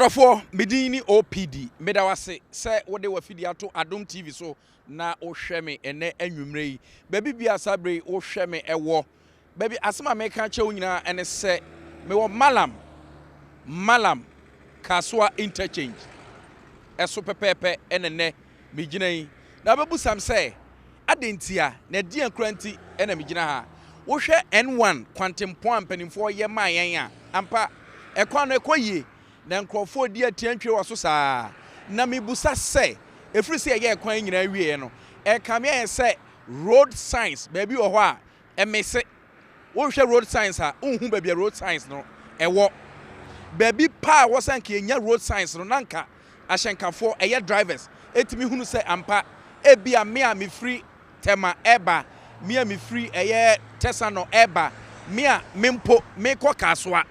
Ɔdɔfoɔ, me din ne OPD. Meda wo ase sɛ wode w'afidie ato Adom TV so na wohwɛ me ɛnnɛ anwummerɛ yi. Baabi biara saa berɛ yi wohwɛ me wɔ. Baabi, asɛm a meka akyerɛ wo nyinaa ɛne sɛ mewɔ Mallam, Mallam Kasoa Interchange ɛso pɛpɛɛpɛ ɛna nnɛ megyina yi. Na wobɛbusa me sɛ adɛn ntia, na ɛdeɛn koraa nti na megyina ha? Wohwɛ N1 kwantempɔn a mpanimfoɔ yɛ maa yɛn a, ampa, ɛkwan no ɛkɔ yie, na nkurɔfoɔ redi atiantwie wɔ so saa. Na mebusa sɛ, ɛfiri sɛ yɛyɛɛ kwan yi nyinaa wieeɛ no, ɛrekame ayɛ sɛ road signs baabi wɔ hɔ a ɛmese. Wohwɛ road signs a, wonhu baabi a road signs no ɛwɔ. Baabi pa a ɛwɔ sɛ anka yɛnya road signs no, na anka ahyɛnkafoɔ, ɛyɛ drivers, ɛtumi hunu sɛ ampa, ebia me a mefiri Tema ɛreba, me a mefiri ɛyɛ Tesano ɛreba, me a me mpo merekɔ Kasoa,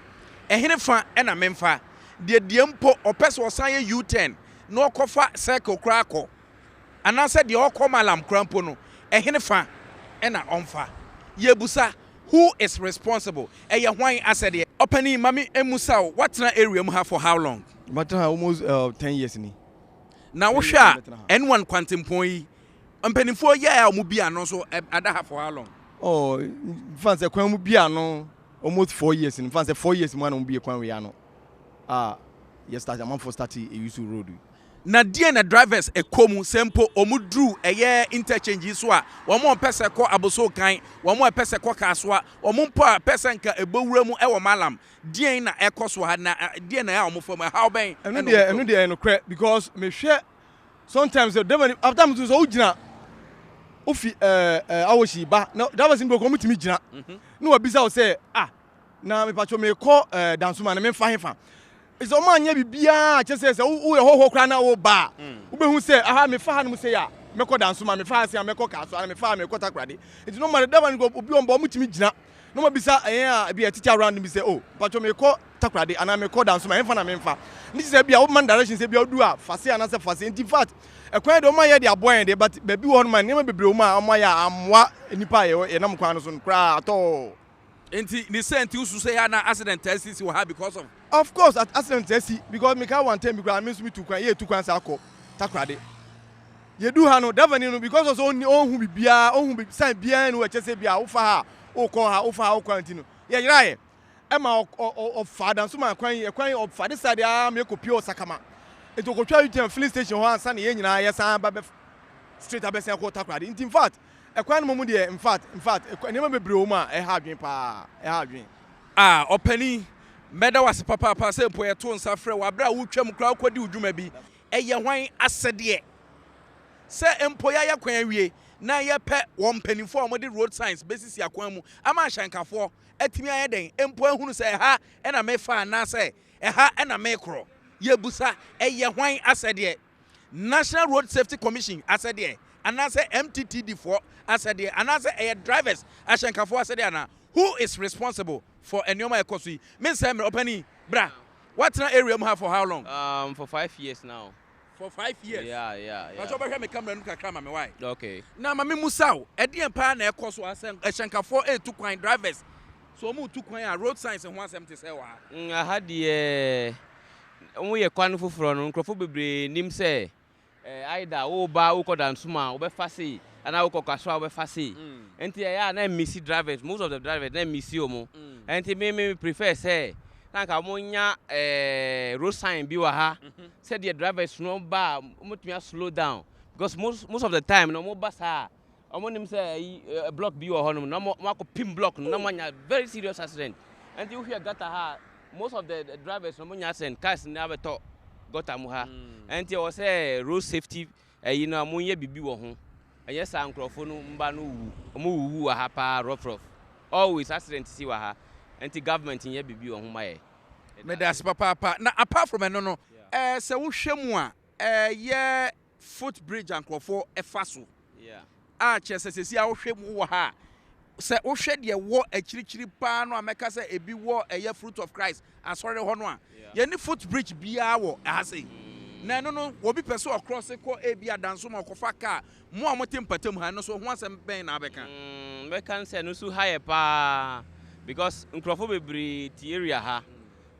ɛhene fa na memfa? Deɛ deɛ mpo ɔpɛ sɛ ɔsan yɛ U-turn na ɔkɔfa circle koraa kɔ, anaasɛ deɛ ɔrekɔ Mallam koraa mpo no, ɛhene fa na ɔmfa? Yɛrebisa, who is responsible? Ɛyɛ hwan asɛdeɛ? Ɔpanin, ma me mmusa wo, woatena area mu ha for how long? Matena ha almost 10 years ni. Na wohwɛ a N1 kwantempɔn yi, mpanimfoɔ yɛɛ a wɔn bi ano nso ada ha for how long? Oh, nfa sɛ kwan mu bi ano almost 4 years ni. Nfa sɛ 4 years mu ana wɔn bi kwan wei ano a yɛ start, amanfoɔ start eyi road yi. Na deɛ na drivers ɛkɔ mu sɛ mpo wɔn duru ɛyɛ interchange yi so a, wɔn a wɔpɛ sɛ kɔ Abossey Okai, wɔn a ɛpɛ sɛ kɔ Kasoa, wɔn mpo a pɛ sɛ nka ɛbɔ wura mu ɛwɔ Mallam, deɛn na ɛkɔ so ha, na deɛn na ɛyɛ a wɔn fam ɛhaw bɛn? Ɛno deɛ, ɛno deɛ ɛnokorɛ, because mehwɛ sometimes sɛ driver ni after mi sɛ wogyina wofi ɛɛ ɛɛ Awoshie ba na drivers ni bi wɔ kɔ, wɔn tumi gyina na wabisa wo sɛ, "Ah, na mipatwo mekɔ Dansoma na memfa hefa?" Sɛ ɔmo anyɛ biribiara kyɛ sɛ woyɛ hɔhoɔ koraa na woba a, wobɛhu sɛ aha mefa ha nom sɛ a mɛkɔ Dansoma, mefa ha sɛ a mɛkɔ Kasoa, na mefa ha mɛkɔ Takoradi. Nti no ma driver no, obi ɔmbɔ, ɔmo tumi gyina na ɔmo bisa ɛyɛn a ebi ɛtete around bi sɛ, "Oh, mpatwo mekɔ Takoradi anaa mekɔ Dansoma, ɛmfa na memfa?" Ne sɛ bia woma direction sɛ bia wodu a, fa se anaasɛ fa se. Nti in fact, ɛkwan deɛ ɔmo ayɛ de aboa yɛn deɛ, but baabi wɔ hɔ nom a nneɛma bebree wɔ mu a ɔmo ayɛ a amoa nipa a yɛnam kwan no so no koraa atɔɔ. Nti ne sɛ nti wosu sɛ yɛ ana accident asisi wɔ ha because of? Of course, accident asi, because meka one time bi koraa, me nso mi tu kwan, yɛ tu kwan saa kɔ Takoradi. Yɛdu ha no, driver ni no, because of ɔnni ɔnhu bibiara, ɔnhu bi sign biara ni wɔ ɛkyɛ sɛ bia wofa ha wokɔ ha, wofa ha wokɔ ha. Nti no yɛyera yɛ ɛma ɔfa Dansoma kwan yi, ɛkwan yi ɔfa de side aa ma yɛkɔ pie Ɔsakama. Nti ɔkɔtwa U-turn filling station hɔ ansa na yɛn nyinaa yɛsan ba bɛ straight abɛsen akɔ Takoradi. Nti in fact, ɛkwan no mu deɛ, in fact nneɛma bebree wɔ mu a ɛha adwene paa, ɛha adwene. A ɔpanin, mɛda wo ase papaapa sɛ mpo yɛto nsa frɛ wo aberɛ a wotwam koraa wokɔdi wo dwuma bi. Ɛyɛ hwan asɛdeɛ sɛ mpo yɛayɛ kwan awie na yɛpɛ wɔn mpanimfoɔ a wɔde road signs bɛsisi akwan mu ama ahyɛnkafoɔ atumi ayɛ dɛn mpo ahunu sɛ ɛha ɛna mefa anaasɛ ɛha ɛna mekorɔ? Yɛbusa, ɛyɛ hwan asɛdeɛ? National Road Safety Commission asɛdeɛ, anaasɛ MTTD foɔ asɛdeɛ, anaasɛ ɛyɛ drivers, ahyɛnkafoɔ asɛdeɛ anaa? Who is responsible for nneɛma a ɛkɔ so yi? Mensɛ mmerɛ. Ɔpani, bra. Woatena area mu ha for how long? For 5 years now. For 5 years? Yeah. Pàtó ɔbɛhwɛ me camera no kakra ma me wae. Okay. Na ma me musa wo, ɛdeɛn paa na ɛkɔ so asɛ ɛhyɛnkafoɔ ɛretu kwan, drivers so wɔn retu kwan a, road signs ho asɛm te sɛ wɔ ha? Aha deɛ, wɔyɛ kwan foforɔ no, nkurɔfoɔ bebree nim sɛ either woba wokɔ Dansoma a wobɛfa sei, anaa wokɔ Kasoa a wobɛfa sei. Nti ɛyɛ a na mmisi drivers, most of the drivers na mmisi wɔn. Nti me prefer sɛ na nka wɔnya road sign bi wɔ ha sɛdeɛ drivers no ba a, wɔtumi a slow down, because most of the time no, wɔn ba saa a, wɔn nim sɛ ɛyi block bi wɔ hɔnom na wɔn akɔ pim block no na wɔn anya very serious accident. Nti wohwɛ gutter ha, most of the drivers no, wɔn nya accident, cars no abɛtɔ gutter mu ha. Nti ɛwɔ sɛ road safety ɛyi no a, wɔn nyɛ biribi wɔ ho. Ɛnyɛ saa, nkurɔfoɔ no mba no wuwu, wɔn wuwu wɔ ha paa, rough rough. Always accident si wɔ ha, nti government nyɛ biribi wɔ ho ma yɛ. Meda ase papaapa. Na apart from ɛno no, sɛ wohwɛ mu a, ɛyɛ foot bridge a nkurɔfoɔ ɛfa so a, kyerɛ sɛ sɛsi a wohwɛ mu wɔ ha a, sɛ wohwɛ deɛ wɔ akyirikyiri paa no a, mɛka sɛ ebi wɔ ɛyɛ Fruit of Christ asɔre hɔ no a, yɛne foot bridge biara wɔ ɛha sei. Na ɛno no, obi pɛ sɛ ɔcross kɔ ebi adanso ma ɔkɔfa kaa mo a mote mpatam ha no so ho asɛm bɛn na abɛka? Mɛka sɛ no nso ha yɛ paa, because nkurɔfoɔ bebree te area ha.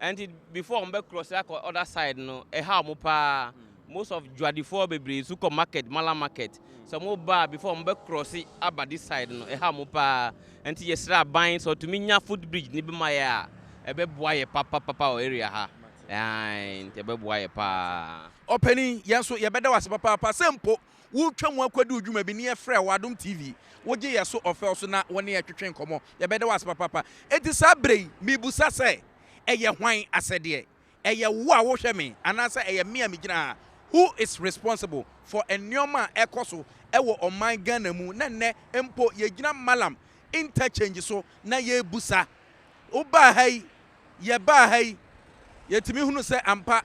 Ɛnti before wɔn bɛ cross akɔ other side no ɛha wɔn paa. Most of dwadifoɔ bebree nso kɔ market, Mallam market. Sɛ wɔn ba a before wɔn bɛ cross aba this side no ɛha wɔn paa. Ɛnti yɛsrɛ aban sɛ ɔtumi nya foot bridge no bi ma yɛ a ɛbɛboa yɛ papapapa wɔ area ha. Ae nti ɛbɛboa yɛ paa. Ɔpanin, yɛn nso yɛbɛda wo ase papaapa sɛ mpo woretwa mu akɔdi wo dwuma bi ne yɛfrɛɛ wo Adom TV, wogye yɛn so ɔfɛw so na wo ne yɛn twetwe nkɔmmɔ. Yɛbɛda wo ase papaapa. Enti saa berɛ yi, merebisa sɛ, ɛyɛ hwan asɛdeɛ? Ɛyɛ wo a wohwɛ me anaasɛ ɛyɛ me a megyina ha? Who is responsible for nneɛma a ɛkɔ so wɔ ɔman Ghana mu na nnɛ mpo yɛgyina Mallam interchange so na yɛrebusa? Wobaa ha yi, yɛbaa ha yi, yɛtumi hunu sɛ ampa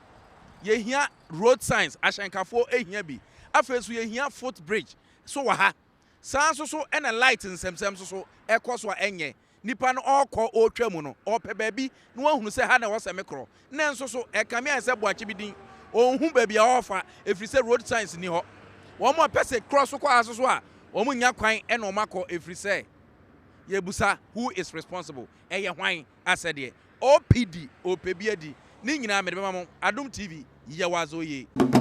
yɛhia road signs, ahyɛnkafoɔ hia bi. Afei nso yɛhia foot bridge nso wɔ ha. Saa nso so na light nsɛmsɛm nso so ɛkɔ so a ɛnyɛ. Nipa no ɔrekɔ ɔretwa mu no, ɔrepɛ baabi na wahunu sɛ ha na ɛwɔ sɛ mekorɔ. Nanso so ɛkame ayɛ sɛ Boakye bi din, ɔnhu baabi a ɔrefa ɛfiri sɛ road signs nni hɔ. Wɔn a wɔpɛ sɛ korɔ so kɔ ha nso so a, wɔnnya kwan na wɔakɔ ɛfiri sɛ yɛbusa who is responsible? Ɛyɛ hwan asɛdeɛ? OPD, ɔrepɛ bi adi. Ne nyinaa mede bɛma mo. Adom TV, yɛ w'adze oye.